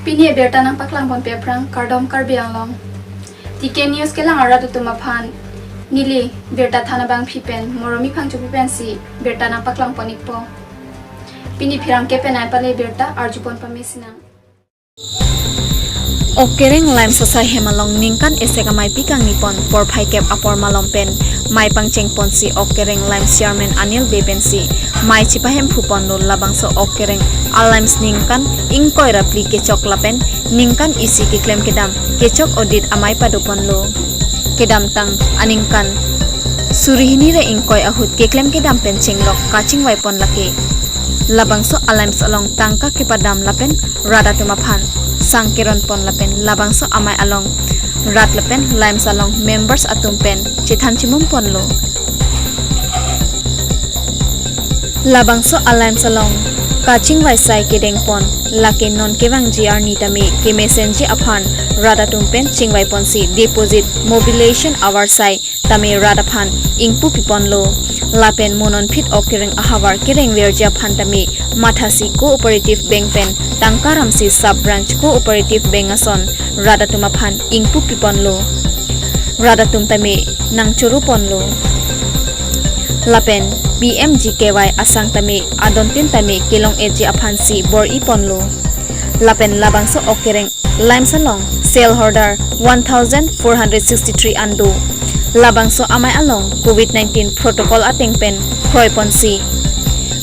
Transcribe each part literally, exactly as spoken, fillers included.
Pini abirta nangpaklang ponpe aphrang kardom Karbi Anglong. T K News kelang arat atum aphan neli birta than abangphi pen Moromi Phangchopi pensi birta nangpaklang pon-ikpo. Pini pherangke pen ai pale birta arju pon pame sinang. Okereng Limes asai hem along ningkan esek amei pi kangni pon porphai kep apor malom pen mei pangcheng ponsi Okereng Limes Chairman Anil Bey pensi mei chipahemphu ponlo. Labangso Okereng a Limes ningkan ingkoi ra phli kechok lapen ningkan isi keklem kedam kechok audit amei pado ponlo. Kedamtang aningkan suri hini ra ingkoi ahut keklem kedam pen chenglok kachingvai pon lake. Labangso a Limes along tangka kepadam lapen rat atum aphan sang keron pon lapen labangso amei along rat lapen Limes along members atum pen chethan chimum ponlo. Labangso a Limes along kachingvai sai kedeng pon lake non kevangji arni tame kemesenji aphan rat atum pen chingvai ponsi deposit mobilization ahavar sai tame rat aphan ingpu pi ponlo. Lapen mo non phit Okereng ahavar kereng verji aphan tame mathasi Cooperative Bank pen tangka ramsi Sub Branch Cooperative Bank ason rat atum aphan ingpu pi ponlo. Rat atum tame nangchoro ponlo. Lapen P M G K Y asang tame adontin tame kelong-etji aphansi bor-i ponlo. Lapen labangso Okereng Limes along sale holder one thousand four hundred sixty-three an do. Labangso amei along covid nineteen protocol ateng pen kroi ponsi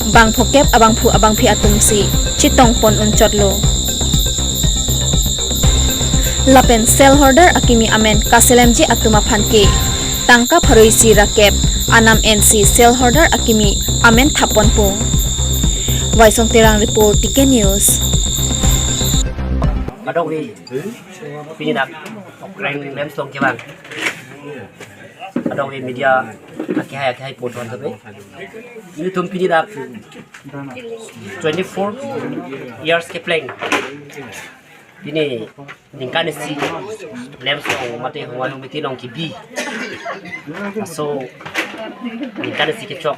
bangphokep abangphu abangphi atumsi chetong pon unchotlo. Lapen sale holder akimi amen kaselemji atum aphan ke tangka pharo isi ra kep anam ensi sale holder akimi amen thap ponpo. Waisong Terang report, T K News. Kadokave pini dak Okereng Limes along kevang, kadokave media akehai akehai pon thon tame, nelitum pini dak twenty-four years kepleng, pini ningkan isi Limes along mate Homowai Homiti along kebi. Laso ningkan isi kechok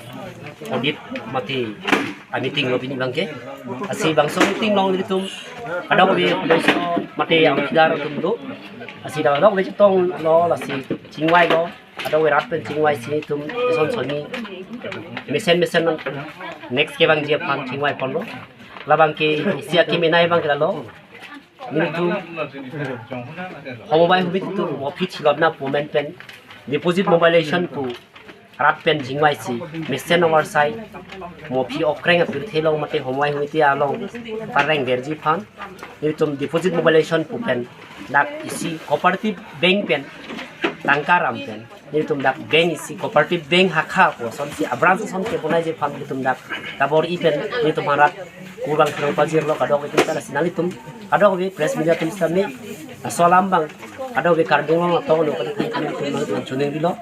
audit mate a meeting lo pini abangke. Lasi bangso meeting along nelitum kadokave mate chowkidar atum do. Lasi kadokave chetonglo, lasi chingvailo. Kadokave rat pen chingvaisi nelitum eson sonni mesen mesen non next kevangji aphan chingvai ponlo. Labangke isi akimi nai abangke lalo. Nelitum Homowai Homiti atum mo aphi chilotna pu amen pen deposit mobilization pu rat pen chingvaisi mesen ahavar sai mo aphi Okereng apirthe along mate Homowai Homiti along pareng verji aphan nelitum deposit mobilization pu pen dak isi Cooperative Bank pen tangka ram pen nelitum dak bank isi Cooperative Bank Hakha pu asonsi a branch ason keponaiji aphan nelitum dak kabor-i pen nelitum aphan rat kurang kurang pajirlo kadokave atum ta. Lasi nanglitum kadokave press media atum sitame laso alam abang kadokave Karbi Anglong atong ano kadokave atum nangtum choningri lo.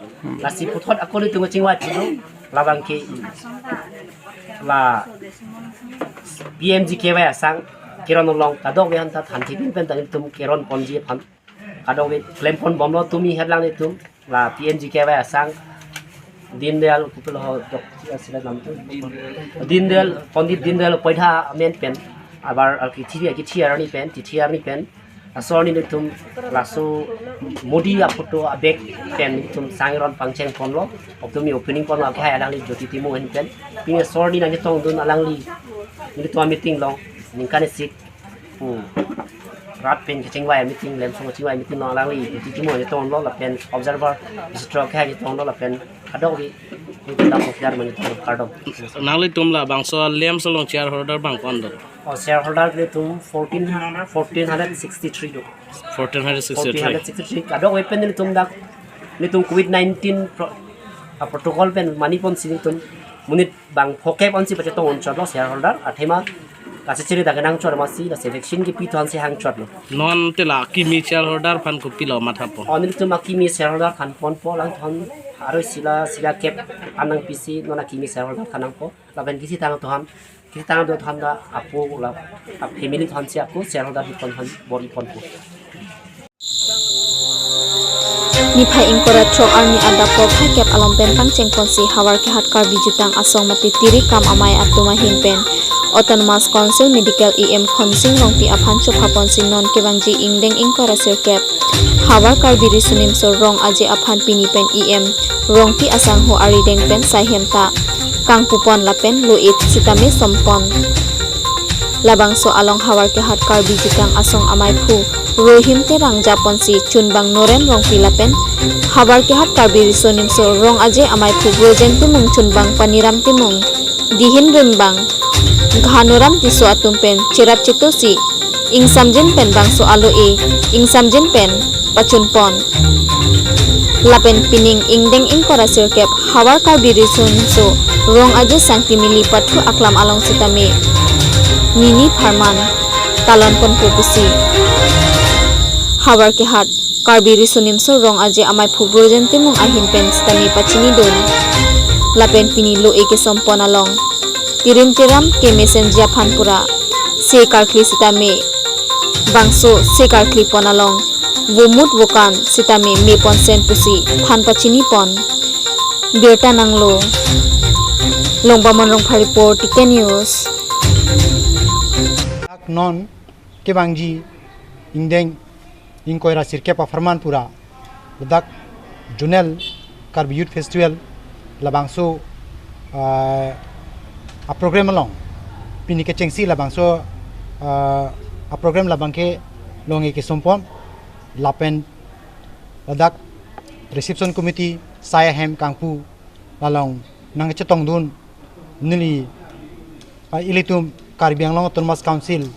Lasi puthot ako nelitum kachingvai thulo. Labangke la P M G K Y asang keron along kadokave aphanta thanthi pin pen ta nelitum keron ponji aphan kadokave klem pon bomlo. Tumi headline nelitum la P M G K Y asang Dindayal kopilo ho dok sila nam tu. Dindayal, Pandit Dindayal Upadhyay amen pen abar akithi akithi arni pen, tithi arni pen. Laso arni nelitum laso Modi aphoto abag pen nelitum sang ron pangcheng ponlo. Optumi opening ponlo akehai alangli Jyoti Timung ahin pen. Pini laso arni nangchetongdun alangli nelitum meeting along ningkan isi pu rat pen kachingvai meeting, Limes along kachingvai meeting along alangli Jyoti Timung chetonglo lapen observer, et cetera akehai chetonglo lapen kadokave nelitum dak chowkidar amen chetong, kardom. Nanglitum labangso Limes along shareholder abang ko-an do? Oh, shareholder nelitum fourteen, fourteen hundred sixty-three do. Fourteen hundred sixty-three. Fourteen hundred sixty-three. Kadokave pen nelitum dak nelitum covid nineteen pro-, a protocol pen mani ponsi nelitum monit bangphokep ansi pachetong unchotlo shareholder. Athema kachecheri dak nangchot masi lasi vaccine kepi thonsi hangchotlo. Non te la akimi shareholder aphan kopilo matha pon? Oh, nelitum akimi shareholder aphan ponpo, lang thon aroi sila sila kep an nangpisi non akimi shareholder aphan nangpo. Lapen kisitang atum, kisitang atum ta apo la a family thonsi ako shareholder hipon thon bor-i ponpo. Niphai ingkoi ra throk arni adap porphai kep alom pen pangcheng ponsi havar kehat Karbi jutang asong mate tiri kam amei atum ahin pen Autonomous Council Medical E M Khonsing Rongpi aphan chophaponsi non kevangji ingdeng ingkoi ra sirkep Havar Karbi Riso Nimso Rong Aje aphan pini pen E M Rongpi asangho arideng pen sai hem ta kangpupon lapen lo-et sitame sompon. Labangso along Havarkehat Karbi Jutang Asong amaiphu Rohim Terang japonsi chunbang Noren Rongpi lapen Havarkehat Karbi Riso Nimso Rong Aje amaiphu Brojen Timung chunbang Paniram Timung, Dihin Rimbang, Ghanoram Tisso atum pen cherap chetosi ingsamjin pen bangso alo-e ingsamjin pen pachunpon. Lapen pining ingdeng ingkoi ra sirkep Havar Karbi Riso Nimso Rong Aje Sangti Mili Pathu Aklam along sitame nini pharman talonponpo pusi Havarkehat Karbi Riso Nimso Rong Aje amaiphu Brojen Timung ahin pen sitame pachinidun. Lapen pini lo-e kesompon along tirim tiram kemesenji aphan pura se karkli sitame bangso se karklipon along vomut vokan sitame meponsen pusi than pachinipon. Birta nanglo. Longbamon Rongphar report, T K News. Non kevangji ingdeng ingkoi ra sirkep apharman pura ladak Zonal Karbi Youth Festival labangso, ah, aprogram along pini kechengsi labangso, ah, aprogram labang ke long-e kesompon lapen ladak reception committee sai ahem kangpu along nangchetongdun neli, ah, ilitum Karbi Anglong Autonomous Council,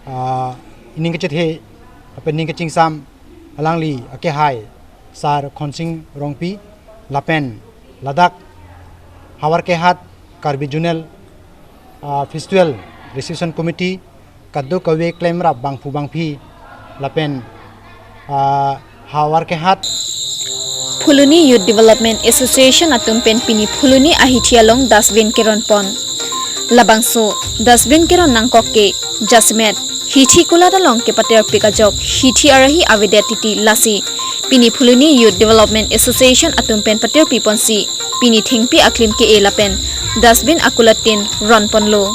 ah, ining kachethe lapen ning kachingsam alangli akehai Sar Khonsing Rongpi lapen ladak Havarkehat Karbi Zonal, ah, Festival Reception Committee kadokave klemrap bangphu bangphi lapen, ah, Havarkehat Phuloni Youth Development Association atum pen pini Phuloni ahithi along dustbin keronpon. Labangso dustbin keron nangkok ke jasemet hithi kulat along kepaterpik ajok hithi arahi avedet titi, lasi pini Phuloni Youth Development Association atum pen paterpiponsi pini thengpi aklim ke-e lapen dustbin akulat tin ronponlo.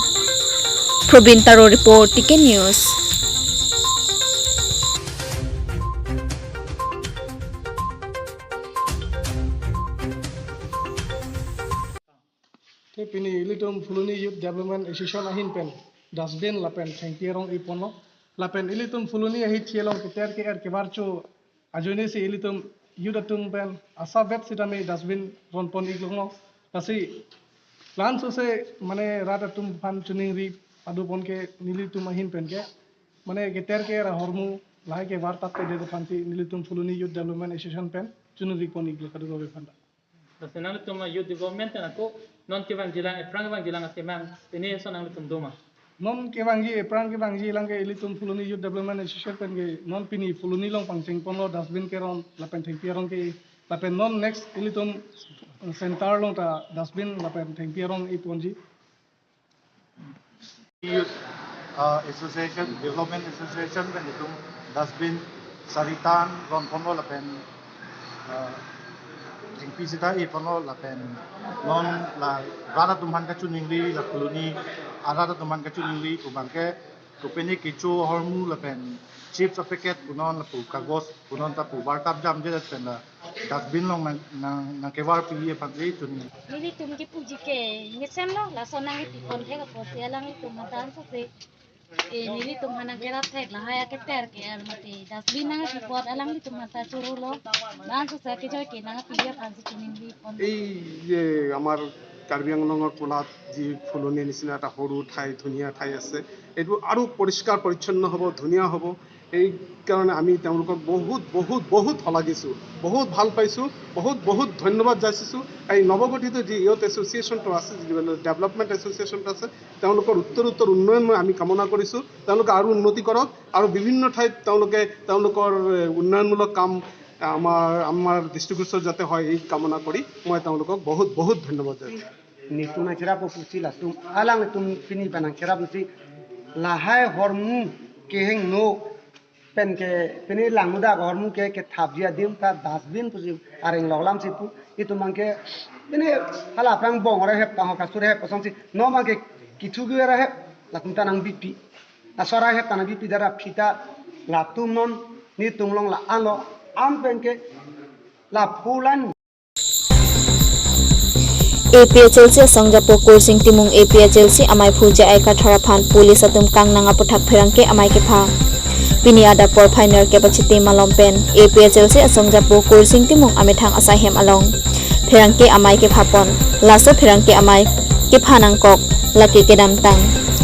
Probin Taro report, T K News. Te pini ilitum Phuloni Youth Development Association ahin pen dustbin lapen thengpi arong iponlo. Lapen ilitum Phuloni ahithi along keter ke-er kebarcho ajoine si ilitum youth atum pen asapvet sitame dustbin ronpon iklonglo. Lasi lansose mane rat atum aphan choningri padopon ke nelitum ahin pen ke mane keter ke-er ahormu lahai kevar tappedet aphansi nelitum Phuloni Youth Development Association pen choningri pon iklo kadokave aphanta. Lasi nanglitum youth development pen ako non kevangjilang, ephrang kevangjilang akemang pini ason nanglitum doma? Non kevangji, ephrang kevangjilang ke ilitum Phuloni Youth Development Association pen ke non pini Phuloni along pangchengponlo dustbin keron lapen thengpi arong ke, lapen non next ilitum center along ta dustbin lapen thengpi arong iponji. Youth, uh, Association, Development Association pen itum dustbin saritan ronponlo lapen, uh, thengpi sita iponlo lapen non la rat atum aphan kachoningri, la Phuloni arat atum aphan kachoningri pu abang ke kopine kecho ahormu lapen chips apacket punon lapu kagos punon ta pu bartap jamjedet pen la dustbin along nang, nang, nangkevarpi aphansi choningri. Nelitum kepuji ke mesenlo, laso nangkepipon thek apotsi alanglitum aphanta ansose, eh, nelitum aphan nangkerap thek lahai aketer ke-er mate dustbin nangkepipon alanglitum aphanta chorolo. Ansose kejoi ke nangpi aphansi choningripon. এই যে আমাৰ কাৰ্বি আংলঙৰ কোলাত যি ফুলনি নিচিনা এটা সৰু ঠাই, ধুনীয়া ঠাই আছে, এইটো আৰু পৰিষ্কাৰ পৰিচ্ছন্ন হ'ব, ধুনীয়া হ'ব। এইকাৰণে আমি তেওঁলোকক বহুত, বহুত, বহুত শলাগিছোঁ, বহুত ভাল পাইছোঁ, বহুত, বহুত ধন্যবাদ যাচিছোঁ। এই নৱগঠিত যি ইয়থ এছ'চিয়েশ্যনটো আছে, যি ডেভেলপমেণ্ট এছ'চিয়েশ্যনটো আছে, তেওঁলোকৰ উত্তৰোত্তৰ উন্নয়ন মই আমি কামনা কৰিছোঁ। তেওঁলোকে আৰু উন্নতি কৰক আৰু বিভিন্ন ঠাইত তেওঁলোকে তেওঁলোকৰ, এ, উন্নয়নমূলক কাম আমাৰ, আমাৰ ডিষ্ট্ৰিক্টছত যাতে হয়, এই কামনা কৰি মই তেওঁলোকক বহুত, বহুত ধন্যবাদ যাচিছোঁ। Nelitum nangcherap pusi latum alangtum pini pen nangcherap pusi lahai ahormu kehingno pen ke pini langmuda ahormu ke kethapji adim ta dustbin pusi areng loklam si pu itum abang ke pini hala aphrang bong arahep ta ho kasur hep kosonsi non abang ke kithu gu arahep Latum ta nangbipi. Laso arang hep ta nangbipi dara phita latum non nelitum along la-anlo, an penke la phulan. A P H L C asongjapo Kursing Timung A P H L C amaiphu J I Kathar aphan police atum kangnang aputhak pherangke amei kepha. Pini adap porphai nerkep achiti malom pen A P H L C asongjapo Kursing Timung amethang asaihem along pherangke amei kephapon. Laso pherangke amei kepha nangkok lake kedamtang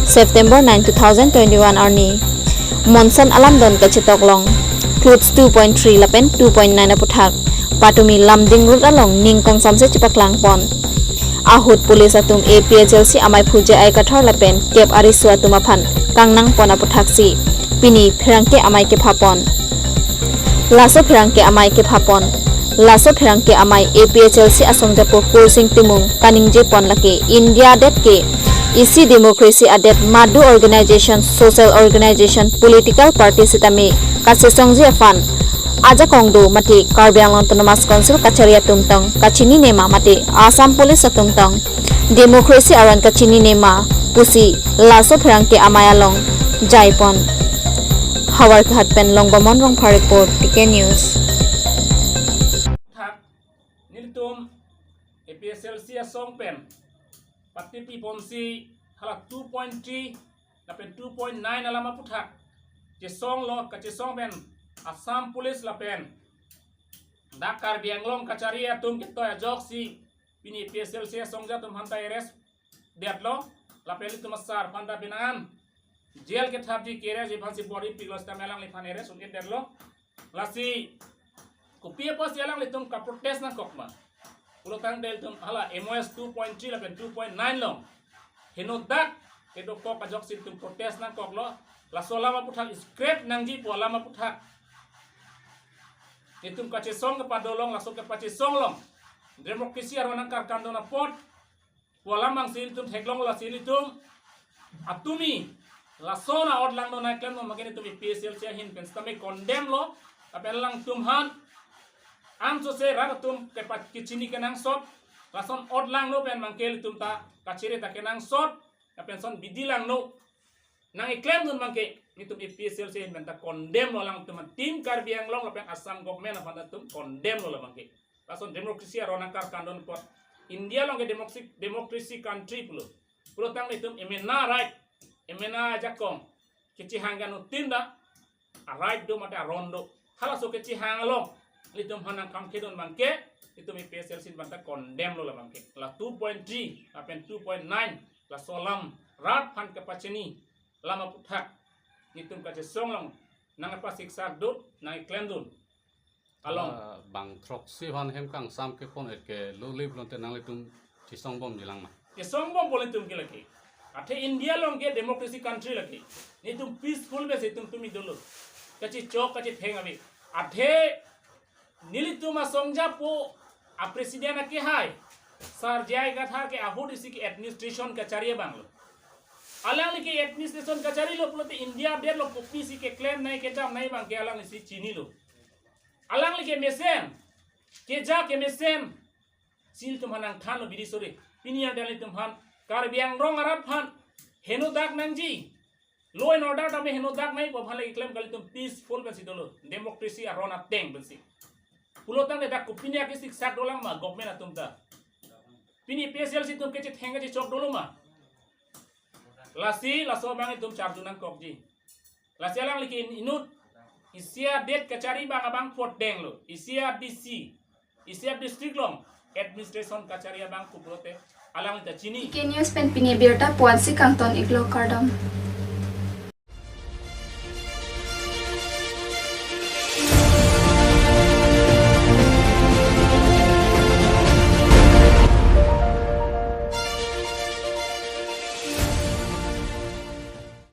September nine, two thousand twenty-one arni. Monson alamdon kachetok along, clothes two point three lapen two point nine aputhak patumi Lumding Road along ning kangsamse chepaklangpon. Ahut police atum A P H L C amaiphu J I Kathar lapen kep ariso atum aphan kangnangpon aputhaksi pini pherangke amei kephapon. Laso pherangke amei kephapon. Laso pherangke amei A P H L C asongjapo Kursing Timung kaningjepon lake India adet ke isi democracy adet, madu organization, social organization, political party sitame kachesongji aphan ajakong do mate Karbi Anglong Autonomous Council kachari atum tong kachinine ma mate Assam Police atum tong democracy aron kachinine ma pusi laso pherangke amei along jaipon. Howraghat pen Longbamon Rongphar report, T K News. Thak, nelitum A P H L C asong pen patipi ponsi hala two point three lapen two point nine alam aputhak chesonglo, kachesong pen Assam Police lapen dak Karbi Anglong kachari atum ketoi ajoksi pini A P H L C asongja atum aphanta arrest detlo, lapen ilitum asar aphanta binan jail kethapji, ke-arrest ji aphansi bor-ipiklo sitame alangliphan arrest un-edetlo. Lasi kopi apotsi alanglitum kaprotest nangkok ma? Pulotangte ilitum hala M O S two point three lapen two point nine along henodak kedokok ajoksi ilitum protest nangkoklo. Laso alam aputhak scrap nangji pu alam aputhak itum kachesong kepado along, laso kepachesong along democracy aron nangkarkandon apot pu alam abangsi ilitum theklonglo. Lasi ilitum atumi lason a-ot langno nangklemno mangke ilitum A P H L C ahin pen sitame condemn lo, lapen alangtum aphan ansose rat atum kepa-, kechini kenangsot, lason ot langno pen mangke ilitum ta kachere ta kenangsot, lapen lason bidi langno nangklemdun mangke ilitum A P H L C ahin pen ta condemn lo, alangtum Team Karbi Anglong lapen Assam government aphan ta ilitum condemn lo la mangke. Lason democracy aron nangkarkandon apot, India along ke democracy, democracy country pulo. Pulotangte itum emena right, emena ajakong kechehang ke anuttin ta a-right do mate aron do. Halaso kechehang along ilitum aphan nangkam kedun mangke, itum A P H L C ahin pen ta condemn lo la mangke. La two point three lapen two point nine laso alam rat aphan kepachini alam aputhak itum kachesong along nangpasiksak dun, nangklemdun along. Ah, bang throksi aphan hem kangsam kepon-et ke luli pulote nanglitum chesongbomjilang ma? Chesongbompo ilitum ke lake. Athe India along ke democracy country lake. Nelitum peaceful pensi itum tumi dolo. Kachechok, kachetheng ave. Athe nelitum asongjapo a-president akehai Sir J I Kathar ke ahut isi ke administration kachari abang lo. Alangli ke administration kachari lo pulote India adet along kopisi keklem nangji, kedam nangji abang ke alanglisi chinilo. Alangli kemesen, keja kemesen si ilitum aphan nangthanlo bidi sore. Pini arni ilitum aphan Karbi Anglong arat aphan henodak nangji, law and order tame henodak nangji pu aphan lake klem kali, itum peaceful pensi dolo, democracy aron ateng pensi. Pulotangte dak kopine ake siksak dolang ma government atum ta? Pini A P H L C atum kechetheng kechechok dolo ma? Lasi laso abang itum charju nangkokji. Lasi alangli ke inut isi adet kachari abang abang apot denglo, isi a-D C, isi a-district along administration kachari abang pu pulote alangli ta chini. T K News pen pini abirta puansi kangton iklo, kardom.